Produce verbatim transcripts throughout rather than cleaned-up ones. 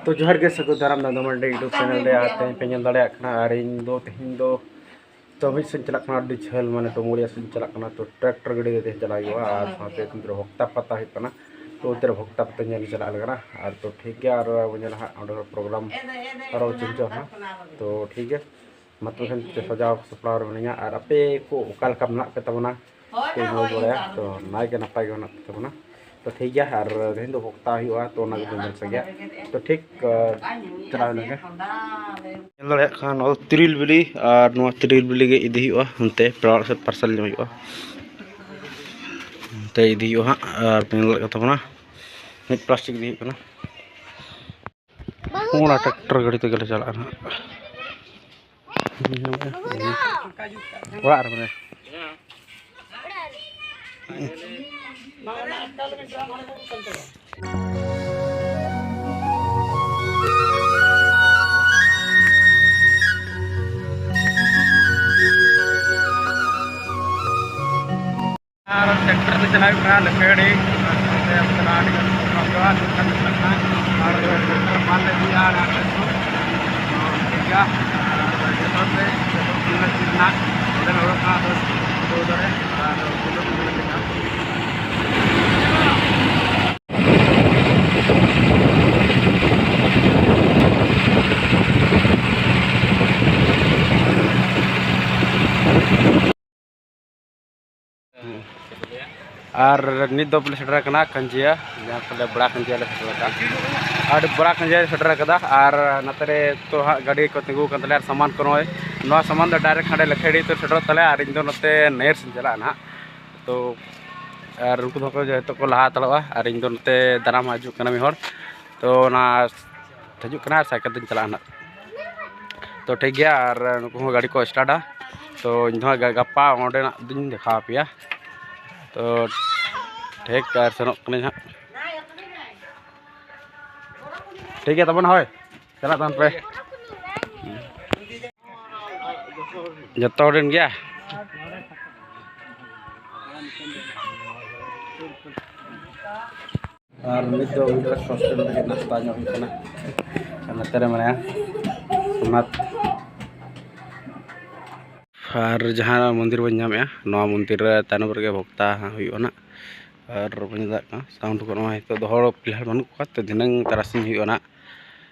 ᱛᱚ ᱡᱚᱦᱟᱨ ᱜᱮ, ᱥᱟᱹᱜᱩᱱ ᱫᱟᱨᱟᱢ ᱫᱟᱫᱟ ᱢᱟᱱᱰᱤ YouTube ᱪᱮᱱᱮᱞ ᱨᱮ᱾ ᱟᱨ ᱛᱮᱦᱮᱧ ᱯᱮ ᱧᱮᱞ ᱫᱟᱲᱮᱭᱟᱜ ᱠᱟᱱᱟ, ᱟᱨ ᱤᱧ ᱫᱚ ᱛᱮᱦᱮᱧ ᱫᱚ ᱛᱚ ᱢᱤᱫ ᱥᱮᱫ ᱪᱟᱞᱟᱜ ᱠᱟᱱᱟ, ᱟᱹᱰᱤ ᱡᱷᱟᱹᱞ, ᱢᱟᱱᱮ ᱰᱩᱢᱩᱨᱤᱭᱟ ᱥᱮᱫ ᱪᱟᱞᱟᱜ ᱠᱟᱱᱟ᱾ ᱛᱚ ᱴᱨᱟᱠᱴᱚᱨ ᱜᱟᱹᱰᱤ ᱛᱮ ᱛᱮᱦᱮᱧ ᱪᱟᱞᱟᱜ ᱦᱩᱭᱩᱜᱼᱟ, ᱟᱨ ᱥᱟᱶᱛᱮ ᱛᱮᱦᱮᱧ ᱫᱚ ᱵᱷᱚᱠᱛᱟ ᱯᱟᱛᱟ ᱦᱩᱭᱩᱜ ᱠᱟᱱᱟ᱾ ᱛᱚ ᱚᱱᱛᱮ ᱨᱮ ᱵᱷᱚᱠᱛᱟ ᱯᱟᱛᱟ ᱧᱮᱞ ᱪᱟᱞᱟᱜ ᱞᱟᱹᱜᱤᱫ ᱠᱟᱱᱟ᱾ ᱟᱨ ᱛᱚ ᱴᱷᱤᱠ ᱜᱮᱭᱟ, ᱟᱨ ᱵᱚᱱ ᱧᱮᱞᱟ ᱦᱟᱸᱜ ᱚᱸᱰᱮ ᱯᱨᱳᱜᱨᱟᱢ ᱟᱨᱚ ᱪᱮᱧᱡᱚᱜᱼᱟ ᱦᱟᱸᱜ᱾ ᱛᱚ ᱴᱷᱤᱠ ᱜᱮᱭᱟ, ᱢᱟ ᱛᱚᱵᱮ ᱠᱷᱟᱱ ᱥᱟᱡᱟᱣ ᱥᱟᱯᱲᱟᱣ ᱨᱮ ᱢᱤᱱᱟᱹᱧᱟ᱾ ᱟᱨ ᱟᱯᱮ ᱠᱚ ᱚᱠᱟ ᱞᱮᱠᱟ ᱢᱮᱱᱟᱜ ᱯᱮ ᱛᱟᱵᱚᱱᱟ? ᱯᱮ ᱢᱚᱡᱽ ᱵᱟᱲᱟᱭᱟ, ᱛᱚ ᱱᱟᱭ ᱜᱮ ᱱᱟᱯᱟᱭ ᱜᱮ ᱢᱮᱱᱟᱜ ᱯᱮ ᱛᱟᱵᱚᱱᱟ᱾ ᱛᱚ ᱴᱷᱤᱠ ᱜᱮᱭᱟ, ᱟᱨ ᱛᱮᱦᱮᱧ ᱫᱚ ᱵᱷᱚᱠᱛᱟ ᱦᱩᱭᱩᱜᱼᱟ, ᱛᱚ ᱚᱱᱟ ᱜᱮᱵᱚᱱ ᱧᱮᱞ ᱥᱟᱸᱜᱮᱭᱟ᱾ ᱛᱚ ᱴᱷᱤᱠ, ᱟᱨ ᱪᱟᱞᱟᱣ ᱞᱮᱱ ᱜᱮ᱾ ᱧᱮᱞ ᱫᱟᱲᱮᱭᱟᱜ ᱠᱷᱟᱱ ᱱᱚᱣᱟ ᱫᱚ ᱛᱤᱨᱤᱞ ᱵᱤᱞᱤ, ᱟᱨ ᱱᱚᱣᱟ ᱛᱤᱨᱤᱞ ᱵᱤᱞᱤ ᱜᱮ ᱤᱫᱤ ᱦᱩᱭᱩᱜᱼᱟ ᱚᱱᱛᱮ ᱯᱮᱲᱟ ᱚᱲᱟᱜ ᱥᱮᱫ ᱯᱟᱨᱥᱮᱞ ᱡᱚᱢ ᱦᱩᱭᱩᱜᱼᱟ᱾ ᱚᱱᱛᱮ ᱤᱫᱤ ᱦᱩᱭᱩᱜᱼᱟ ᱦᱟᱸᱜ, ᱟᱨ ᱯᱮ ᱧᱮᱞ ᱫᱟᱲᱮᱭᱟᱜ ᱠᱟᱱ ᱛᱟᱵᱚᱱᱟ ᱢᱤᱫ ᱯᱞᱟᱥᱴᱤᱠ ᱤᱫᱤ ᱦᱩᱭᱩᱜ ᱠᱟᱱᱟ᱾ ᱚᱱᱟ ᱴᱨᱟᱠᱴᱚᱨ ᱜᱟᱹᱰᱤ ᱛᱮᱜᱮ ᱞᱮ ᱪᱟᱞᱟᱜᱼᱟ ᱱᱟᱦᱟᱜ᱾ ᱚᱲᱟᱜ ᱨᱮ ᱢᱮᱱᱟᱭᱟ᱾ ᱟᱨ ᱴᱨᱟᱠᱴᱚᱨ ᱛᱮ ᱪᱟᱞᱟᱣ ᱦᱩᱭᱩᱜ ᱠᱟᱱᱟ ᱞᱟᱹᱠᱷᱟᱹᱲᱤ᱾ ᱟᱨ ᱥᱟᱶᱛᱮ ᱟᱵᱚ ᱪᱟᱞᱟᱣ ᱟᱹᱰᱤ ᱜᱟᱱ ᱯᱨᱳᱜᱨᱟᱢ ᱦᱩᱭᱩᱜᱼᱟ, ᱥᱟᱱᱛᱟᱲ ᱢᱮᱞᱟ ᱠᱟᱱᱟ᱾ ᱟᱨ ᱴᱨᱟᱠᱴᱚᱨ ᱢᱟᱞ ᱞᱮ ᱤᱫᱤᱭᱟ, ᱟᱨ ᱴᱨᱟᱠᱴᱚᱨ ᱴᱷᱤᱠ ᱜᱮᱭᱟ᱾ ᱟᱨ ᱡᱚᱛᱚ ᱦᱚᱲ ᱯᱮ ᱡᱚᱛᱚ ᱦᱚᱲ ᱯᱮ ᱨᱮᱱᱟᱜ ᱚᱸᱰᱮ ᱦᱚᱲ ᱠᱚ ᱟᱫᱚ ᱫᱚ ᱫᱚᱨᱮ ᱟᱨ ᱯᱩᱭᱞᱩ ᱯᱩᱭᱞᱩ ᱞᱮᱠᱟ᱾ ᱟᱨ ᱱᱤᱛ ᱫᱚ ᱵᱚᱞᱮ ᱥᱮᱴᱮᱨ ᱟᱠᱟᱱᱟ ᱠᱟᱧᱡᱤᱭᱟ, ᱡᱟᱦᱟᱸ ᱠᱚ ᱞᱟᱹᱭᱟ ᱵᱚᱲᱟ ᱠᱟᱧᱡᱤᱭᱟ ᱞᱮ ᱥᱮᱴᱮᱨ ᱟᱠᱟᱱᱟ᱾ ᱟᱨ ᱵᱚᱲᱟ ᱠᱟᱧᱡᱤᱭᱟ ᱞᱮ ᱥᱮᱴᱮᱨ ᱟᱠᱟᱫᱟ᱾ ᱟᱨ ᱱᱚᱛᱮ ᱨᱮ ᱛᱚ ᱦᱟᱸᱜ ᱜᱟᱹᱰᱤ ᱠᱚ ᱛᱤᱸᱜᱩ ᱟᱠᱟᱱ ᱛᱟᱞᱮᱭᱟ, ᱟᱨ ᱥᱟᱢᱟᱱ ᱠᱚ ᱱᱚᱜᱼᱚᱭ ᱱᱚᱣᱟ ᱥᱟᱢᱟᱱ ᱫᱚ ᱰᱟᱭᱨᱮᱠᱴ ᱦᱟᱸᱰᱮ ᱞᱟᱹᱠᱷᱟᱹᱲᱤ ᱛᱮ ᱥᱮᱴᱮᱨᱚᱜ ᱛᱟᱞᱮᱭᱟ, ᱟᱨ ᱤᱧ ᱫᱚ ᱱᱚᱛᱮ ᱱᱟᱹᱭᱦᱟᱹᱨ ᱥᱮᱫ ᱤᱧ ᱪᱟᱞᱟᱜᱼᱟ ᱱᱟᱦᱟᱜ᱾ ᱛᱚ ᱟᱨ ᱩᱱᱠᱩ ᱫᱚ ᱡᱚᱛᱚ ᱠᱚ ᱞᱟᱦᱟ ᱦᱟᱛᱟᱲᱚᱜᱼᱟ, ᱟᱨ ᱤᱧ ᱫᱚ ᱱᱚᱛᱮ ᱫᱟᱨᱟᱢ ᱦᱤᱡᱩᱜ ᱠᱟᱱᱟ ᱢᱤᱫ ᱦᱚᱲ᱾ ᱛᱚ ᱚᱱᱟ ᱦᱤᱡᱩᱜ ᱠᱟᱱᱟ, ᱟᱨ ᱥᱟᱭᱠᱮᱞ ᱛᱮᱧ ᱪᱟᱞᱟᱜᱼᱟ ᱱᱟᱦᱟᱜ᱾ ᱛᱚ ᱴᱷᱤᱠ ᱜᱮᱭᱟ, ᱟᱨ ᱱᱩᱠᱩ ᱦᱚᱸ ᱜᱟᱹᱰᱤ ᱠᱚ ᱥᱴᱟᱨᱴᱟ᱾ ᱛᱚ ᱤᱧ ᱫᱚ ᱦᱟᱸᱜ ᱜᱟ-, ᱜᱟᱯᱟ ᱚᱸᱰᱮᱱᱟᱜ ᱫᱚᱧ ᱫᱮᱠᱷᱟᱣ ᱟᱯᱮᱭᱟ᱾ ᱛᱚ ᱴᱷᱤᱠ, ᱟᱨ ᱥᱮᱱᱚᱜ ᱠᱟᱹᱱᱟᱹᱧ ᱦᱟᱸᱜ᱾ ᱴᱷᱤᱠ ᱜᱮᱭᱟ ᱛᱟᱵᱚᱱ, ᱦᱳᱭ, ᱪᱟᱞᱟᱜ ᱛᱟᱵᱚᱱ ᱯᱮ᱾ ᱡᱚᱛᱚ ᱦᱚᱲ ᱨᱮᱱ ᱜᱮᱭᱟ᱾ ᱟᱨ ᱱᱤᱛ ᱫᱚ ᱩᱭᱦᱟᱹᱨ ᱦᱳᱥᱴᱮᱞ ᱨᱮᱜᱮ ᱱᱟᱥᱛᱟ ᱧᱚᱜ ᱦᱩᱭᱩᱜ ᱠᱟᱱᱟ᱾ ᱟᱨ ᱱᱚᱛᱮ ᱨᱮ ᱢᱮᱱᱟᱭᱟ ᱥᱳᱢᱱᱟᱛᱷ᱾ ᱟᱨ ᱡᱟᱦᱟᱸ ᱢᱚᱱᱫᱤᱨ ᱵᱚᱱ ᱧᱟᱢᱮᱜᱼᱟ, ᱱᱚᱣᱟ ᱢᱚᱱᱫᱤᱨ ᱨᱮ ᱛᱟᱭᱱᱚᱢ ᱨᱮᱜᱮ ᱵᱷᱚᱠᱛᱟ ᱦᱩᱭᱩᱜᱼᱟ ᱱᱟᱜ᱾ ᱟᱨ ᱵᱟᱹᱧ ᱫᱟᱲᱮᱭᱟᱜ ᱠᱟᱱᱟ ᱥᱟᱣᱩᱱᱰ ᱠᱚ, ᱱᱚᱣᱟ ᱱᱤᱛᱚᱜ ᱫᱚ ᱦᱚᱲ ᱯᱷᱤᱞᱦᱟᱞ ᱵᱟᱹᱱᱩᱜ ᱠᱚᱣᱟ, ᱛᱚ ᱫᱷᱤᱱᱟᱹᱝ ᱛᱟᱨᱟᱥᱤᱧ ᱦᱩᱭᱩᱜᱼᱟ ᱱᱟᱜ᱾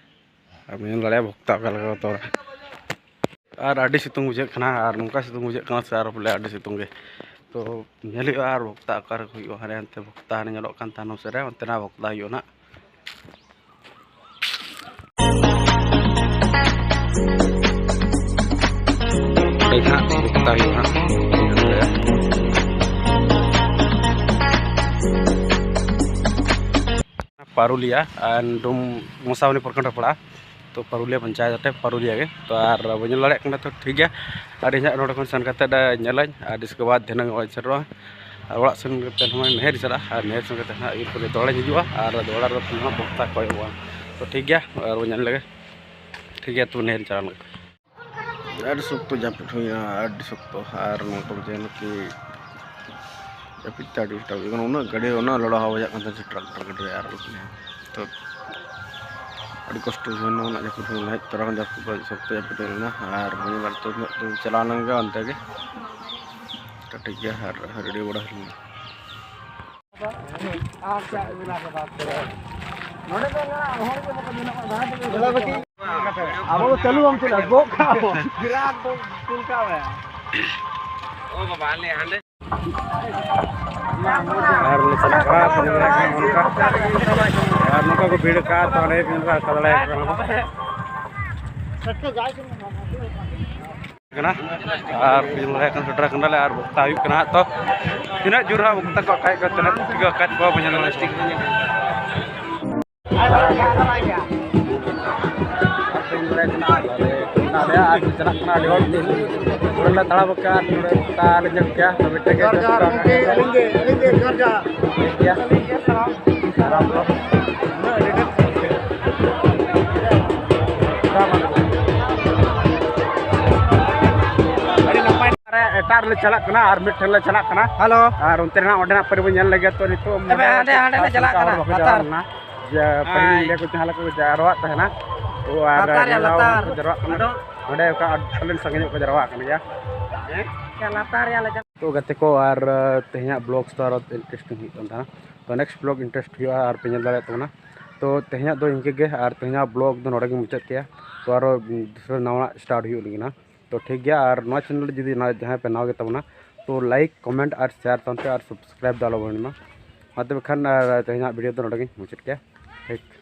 ᱟᱨ ᱵᱟᱹᱧ ᱧᱮᱞ ᱫᱟᱲᱮᱭᱟᱜᱼᱟ ᱵᱷᱚᱠᱛᱟ ᱚᱠᱟ ᱞᱮᱠᱟ ᱠᱚ ᱛᱚᱞᱟ᱾ ᱟᱨ ᱟᱹᱰᱤ ᱥᱤᱛᱩᱝ ᱵᱩᱡᱷᱟᱹᱜ ᱠᱟᱱᱟ, ᱟᱨ ᱱᱚᱝᱠᱟ ᱥᱤᱛᱩᱝ ᱵᱩᱡᱷᱟᱹᱜ ᱠᱟᱱᱟ ᱥᱮ ᱟᱨ ᱵᱚᱞᱮ ᱟᱹᱰᱤ ᱥᱤᱛᱩᱝ ᱜᱮ᱾ ᱛᱚ ᱧᱮᱞ ᱦᱩᱭᱩᱜᱼᱟ ᱟᱨ ᱵᱷᱚᱠᱛᱟ ᱚᱠᱟᱨᱮ ᱦᱩᱭᱩᱜᱼᱟ, ᱦᱟᱱᱮ ᱦᱟᱱᱛᱮ ᱵᱷᱚᱠᱛᱟ ᱦᱟᱱᱮ ᱧᱮᱞᱚᱜ ᱠᱟᱱ ᱛᱟᱭᱱᱚᱢ ᱥᱮᱫ ᱨᱮ, ᱚᱱᱛᱮᱱᱟᱜ ᱵᱷᱚᱠᱛᱟ ᱦᱩᱭᱩᱜᱼᱟ ᱱᱟᱜ᱾ ᱚᱸᱰᱮ ᱜᱮ ᱦᱟᱸᱜ ᱵᱷᱚᱠᱛᱟ ᱦᱩᱭᱩᱜᱼᱟ ᱦᱟᱸᱜ᱾ ᱯᱟᱨᱩᱞᱤᱭᱟ ᱟᱨ ᱰᱩᱢ ᱢᱚᱥᱟᱵᱚᱱᱤ ᱯᱨᱚᱠᱷᱚᱸᱰ ᱨᱮ ᱯᱟᱲᱟᱜᱼᱟ᱾ ᱛᱚ ᱯᱟᱨᱩᱞᱤᱭᱟ ᱯᱚᱧᱪᱟᱭᱮᱛ ᱨᱮ ᱯᱟᱨᱩᱞᱤᱭᱟ ᱜᱮ᱾ ᱛᱚ ᱟᱨ ᱵᱟᱹᱧ ᱧᱮᱞ ᱫᱟᱲᱮᱭᱟᱜ ᱠᱟᱱᱟ, ᱛᱚ ᱴᱷᱤᱠ ᱜᱮᱭᱟ᱾ ᱟᱨ ᱤᱧ ᱦᱟᱸᱜ ᱱᱚᱰᱮ ᱠᱷᱚᱱ ᱥᱮᱱ ᱠᱟᱛᱮᱫ ᱧᱮᱞᱟᱹᱧ, ᱟᱨ ᱤᱥᱠᱮ ᱵᱟᱫᱽ ᱫᱷᱤᱱᱟᱹᱝ ᱚᱲᱟᱜ ᱤᱧ ᱥᱮᱴᱮᱨᱚᱜᱼᱟ᱾ ᱟᱨ ᱚᱲᱟᱜ ᱥᱮᱱ ᱠᱟᱛᱮᱫ ᱦᱚᱸ ᱱᱟᱹᱦᱮᱨ ᱤᱧ ᱪᱟᱞᱟᱜᱼᱟ, ᱟᱨ ᱱᱟᱹᱦᱮᱨ ᱥᱮᱱ ᱠᱟᱛᱮᱫ ᱦᱟᱸᱜ ᱤᱨ ᱯᱚᱨᱮ ᱫᱚᱦᱲᱟᱧ ᱦᱤᱡᱩᱜᱼᱟ, ᱟᱨ ᱫᱚᱦᱲᱟ ᱨᱮᱫᱚ ᱯᱷᱤᱨ ᱦᱚᱸ ᱵᱚᱠᱛᱟ ᱠᱚ ᱮᱦᱚᱵᱚᱜᱼᱟ᱾ ᱛᱚ ᱴᱷᱤᱠ ᱜᱮᱭᱟ, ᱟᱨ ᱵᱚᱱ ᱧᱮᱞ ᱞᱮᱜᱮ᱾ ᱴᱷᱤᱠ ᱜᱮᱭᱟ, ᱛᱚᱵᱮ ᱱᱟᱹᱦᱮᱨ ᱤᱧ ᱪᱟᱞᱟᱣ ᱞᱮᱱ ᱜᱮ᱾ ᱟᱹᱰᱤ ᱥᱚᱠᱛᱚ ᱡᱟᱹᱯᱤᱫ ᱦᱩᱭᱱᱟ, ᱟᱹᱰᱤ ᱥᱚᱠᱛᱚ᱾ ᱟᱨ ᱱᱚᱝᱠᱟ ᱵᱩᱡᱷᱟᱹᱣ ᱮᱱᱟ ᱠᱤ ᱡᱟᱹᱯᱤᱫ ᱛᱮ ᱟᱹᱰᱤ ᱰᱤᱥᱴᱟᱵ ᱦᱩᱭᱩᱜ ᱠᱟᱱᱟ᱾ ᱩᱱᱟᱹᱜ ᱜᱟᱹᱰᱤ, ᱩᱱᱟᱹᱜ ᱞᱚᱲᱟ ᱦᱟᱣᱟ ᱵᱟᱡᱟᱜ ᱠᱟᱱ ᱛᱟᱦᱮᱸ ᱴᱨᱟᱠ, ᱴᱨᱟᱠ ᱜᱟᱹᱰᱤ ᱨᱮ᱾ ᱟᱨ ᱛᱚ ᱟᱹᱰᱤ ᱠᱚᱥᱴᱚ ᱵᱩᱡᱷᱟᱹᱣ ᱮᱱᱟ, ᱩᱱᱟᱹᱜ ᱡᱟᱹᱯᱤᱫ ᱦᱩᱭ ᱞᱮᱱᱟ᱾ ᱦᱮᱡ ᱛᱚᱨᱟ ᱠᱷᱚᱱ ᱡᱟᱹᱯᱤᱫ ᱫᱚ ᱥᱚᱠᱛᱚ ᱡᱟᱹᱯᱤᱫ ᱦᱩᱭ ᱞᱮᱱᱟ᱾ ᱟᱨ ᱵᱟᱹᱧ ᱵᱟᱲᱟᱭ ᱛᱚ ᱩᱱᱟᱹᱜ ᱫᱚ ᱪᱟᱞᱟᱣ ᱞᱮᱱ ᱜᱮ ᱚᱱᱛᱮ ᱜᱮ᱾ ᱛᱚ ᱴᱷᱤᱠ ᱜᱮᱭᱟ, ᱟᱨ ᱨᱮᱰᱤ ᱵᱟᱲᱟ ᱦᱩᱭ ᱞᱮᱱᱟ᱾ ᱟᱵᱚ ᱫᱚ ᱪᱟᱹᱞᱩ ᱵᱟᱢ ᱪᱟᱹᱞᱩ, ᱜᱚᱜ ᱠᱟᱜ ᱟᱵᱚ᱾ ᱵᱤᱨᱟᱴ ᱫᱚ ᱠᱩᱞ ᱠᱟᱜ ᱢᱮ᱾ ᱟᱨ ᱞᱮ ᱪᱟᱞᱟᱜ ᱠᱟᱱᱟ, ᱛᱚ ᱧᱮᱞ ᱫᱟᱲᱮᱭᱟᱜ ᱠᱟᱱᱟ ᱱᱚᱝᱠᱟ᱾ ᱟᱨ ᱱᱚᱝᱠᱟ ᱠᱚ ᱵᱷᱤᱲ ᱟᱠᱟᱫ, ᱛᱚ ᱚᱸᱰᱮ ᱜᱮ ᱧᱮᱞ ᱫᱟᱲᱮᱭᱟᱜ ᱠᱟᱱᱟ᱾ ᱠᱟᱱᱟ᱾ ᱟᱨ ᱯᱮ ᱵᱚᱸᱜᱟ ᱠᱷᱟᱱ ᱥᱮᱴᱮᱨ ᱠᱟᱱᱟᱞᱮ ᱟᱨ ᱵᱚᱠᱛᱟ ᱦᱩᱭᱩᱜ ᱠᱟᱱᱟ ᱦᱟᱸᱜ᱾ ᱛᱚ ᱛᱤᱱᱟᱹᱜ ᱡᱳᱨ ᱦᱟᱸᱜ ᱵᱚᱠᱛᱟ ᱠᱚ ᱟᱠᱟᱭᱮᱫ ᱠᱚᱣᱟ, ᱛᱤᱱᱟᱹᱜ ᱠᱚ ᱟᱠᱟᱭᱮᱫ ᱠᱚᱣᱟ ᱵᱟᱹᱧ ᱧᱮᱞ ᱧᱟᱢ ᱠᱟᱫᱟ᱾ ᱟᱨ ᱯᱮ ᱵᱚᱸᱜᱟ ᱠᱷᱟᱱ ᱟᱞᱮ ᱢᱮᱱᱟᱜ ᱞᱮᱭᱟ ᱟᱨ ᱪᱟᱞᱟᱜ ᱠᱟᱱᱟ ᱟᱹᱰᱤ ᱦᱚᱲ᱾ ᱱᱚᱰᱮ ᱞᱮ ᱛᱟᱲᱟᱣ ᱵᱚᱠᱟ ᱟᱨ ᱱᱚᱰᱮ ᱵᱚᱠᱛᱟ ᱞᱮ ᱧᱮᱞ ᱠᱮᱭᱟ᱾ ᱛᱚ ᱢᱤᱫᱴᱮᱱ ᱜᱮ ᱡᱚᱦᱟᱨ ᱡᱚᱦᱟᱨ ᱜᱚᱢᱠᱮ, ᱟᱹᱞᱤᱧ ᱜᱮ, ᱟᱹᱞᱤᱧ ᱜᱮ ᱡᱚᱦᱟᱨ ᱡᱚᱦᱟᱨ᱾ ᱴᱷᱤᱠ ᱜᱮᱭᱟ᱾ ᱥᱟᱱᱟᱢ ᱠᱚ᱾ ᱟᱹᱰᱤ ᱱᱟᱯᱟᱭ᱾ ᱮᱴᱟᱜ ᱨᱮᱞᱮ ᱪᱟᱞᱟᱜ ᱠᱟᱱᱟ ᱟᱨ ᱢᱤᱫ ᱴᱷᱮᱱ ᱞᱮ ᱪᱟᱞᱟᱜ ᱠᱟᱱᱟ᱾ ᱦᱮᱞᱳ᱾ ᱟᱨ ᱚᱱᱛᱮ ᱨᱮᱱᱟᱜ ᱚᱸᱰᱮᱱᱟᱜ ᱯᱟᱹᱨᱤ ᱵᱚᱱ ᱧᱮᱞ ᱞᱮᱜᱮ᱾ ᱛᱚ ᱱᱤᱛᱚᱜ ᱛᱚᱵᱮ ᱦᱟᱸᱰᱮ, ᱦᱟᱸᱰᱮ ᱞᱮ ᱪᱟᱞᱟᱜ ᱥᱟᱱᱛᱟᱲ ᱠᱟᱱᱟ, ᱦᱚᱲ ᱵᱟᱠᱚ ᱡᱟᱣᱨᱟ ᱞᱟᱛᱟᱨ᱾ ᱞᱮᱱᱟ, ᱡᱮ ᱯᱟᱹᱦᱤᱞ ᱦᱳᱭ᱾ ᱚᱸᱰᱮ ᱠᱚ ᱡᱟᱦᱟᱸ ᱞᱮᱠᱟ ᱠᱚ ᱡᱟᱣᱨᱟᱜ ᱛᱟᱦᱮᱱᱟ᱾ ᱛᱚ ᱟᱨ ᱞᱟᱛᱟᱨ ᱨᱮᱭᱟᱜ ᱱᱤᱭᱟᱹ ᱫᱷᱟᱣ ᱞᱟᱛᱟᱨ᱾ ᱠᱚ ᱡᱟᱣᱨᱟᱜ ᱠᱟᱱᱟ᱾ ᱚᱸᱰᱮ ᱚᱱᱠᱟ ᱟᱹᱰᱤ ᱥᱟᱺᱜᱤᱧ ᱧᱚᱜ ᱠᱚ ᱡᱟᱣᱨᱟᱜ ᱠᱟᱱ ᱜᱮᱭᱟ᱾ ᱦᱮᱸ? ᱞᱟᱛᱟᱨ ᱨᱮᱭᱟᱜ ᱞᱮ ᱪᱟᱞᱟᱜ᱾ ᱛᱚ ᱜᱟᱛᱮ ᱠᱚ, ᱟᱨ ᱛᱮᱦᱮᱧᱟᱜ ᱵᱞᱚᱜ ᱫᱚ ᱟᱨᱚ ᱤᱱᱴᱟᱨᱮᱥᱴᱤᱝ ᱦᱩᱭᱩᱜ ᱠᱟᱱ ᱛᱟᱦᱮᱱᱟ᱾ ᱛᱚ ᱱᱮᱠᱥᱴ ᱵᱞᱚᱜ ᱤᱱᱴᱟᱨᱮᱥᱴ ᱦᱩᱭᱩᱜᱼᱟ ᱟᱨ ᱯᱮ ᱧᱮᱞ ᱫᱟᱲᱮᱭᱟᱜ ᱛᱟᱵᱚᱱᱟ᱾ ᱛᱚ ᱛᱮᱦᱮᱧᱟᱜ ᱫᱚ ᱤᱱᱠᱟᱹ ᱜᱮ, ᱟᱨ ᱛᱮᱦᱮᱧᱟᱜ ᱵᱞᱚᱜ ᱫᱚ ᱱᱚᱰᱮ ᱜᱮ ᱢᱩᱪᱟᱹᱫ ᱠᱮᱭᱟ᱾ ᱛᱚ ᱟᱨᱚ ᱫᱚᱥᱨᱟ ᱱᱟᱣᱟ ᱥᱴᱟᱨᱴ ᱦᱩᱭᱩᱜ ᱞᱟᱹᱜᱤᱫ ᱱᱟ᱾ ᱛᱚ ᱴᱷᱤᱠ ᱜᱮᱭᱟ, ᱟᱨ ᱱᱚᱣᱟ ᱪᱮᱱᱮᱞ ᱨᱮ ᱡᱩᱫᱤ ᱱᱟ-, ᱡᱟᱦᱟᱸᱭ ᱯᱮ ᱱᱟᱣᱟ ᱜᱮ ᱛᱟᱵᱚᱱᱟ, ᱛᱚ ᱞᱟᱭᱤᱠ, ᱠᱚᱢᱮᱱᱴ ᱟᱨ ᱥᱮᱭᱟᱨ ᱥᱟᱶᱛᱮ ᱟᱨ ᱥᱟᱵᱥᱠᱨᱟᱭᱤᱵ ᱫᱚ ᱟᱞᱚ ᱵᱚᱱ ᱢᱟ᱾ ᱢᱟ ᱛᱚᱵᱮ ᱠᱷᱟᱱ, ᱟᱨ ᱛᱮᱦᱮᱧᱟᱜ ᱵᱷᱤᱰᱤᱭᱳ ᱫᱚ ᱱᱚᱰᱮ ᱜᱮᱧ ᱢᱩᱪᱟᱹᱫ ᱠᱮᱭᱟ᱾ ᱴᱷᱤᱠ᱾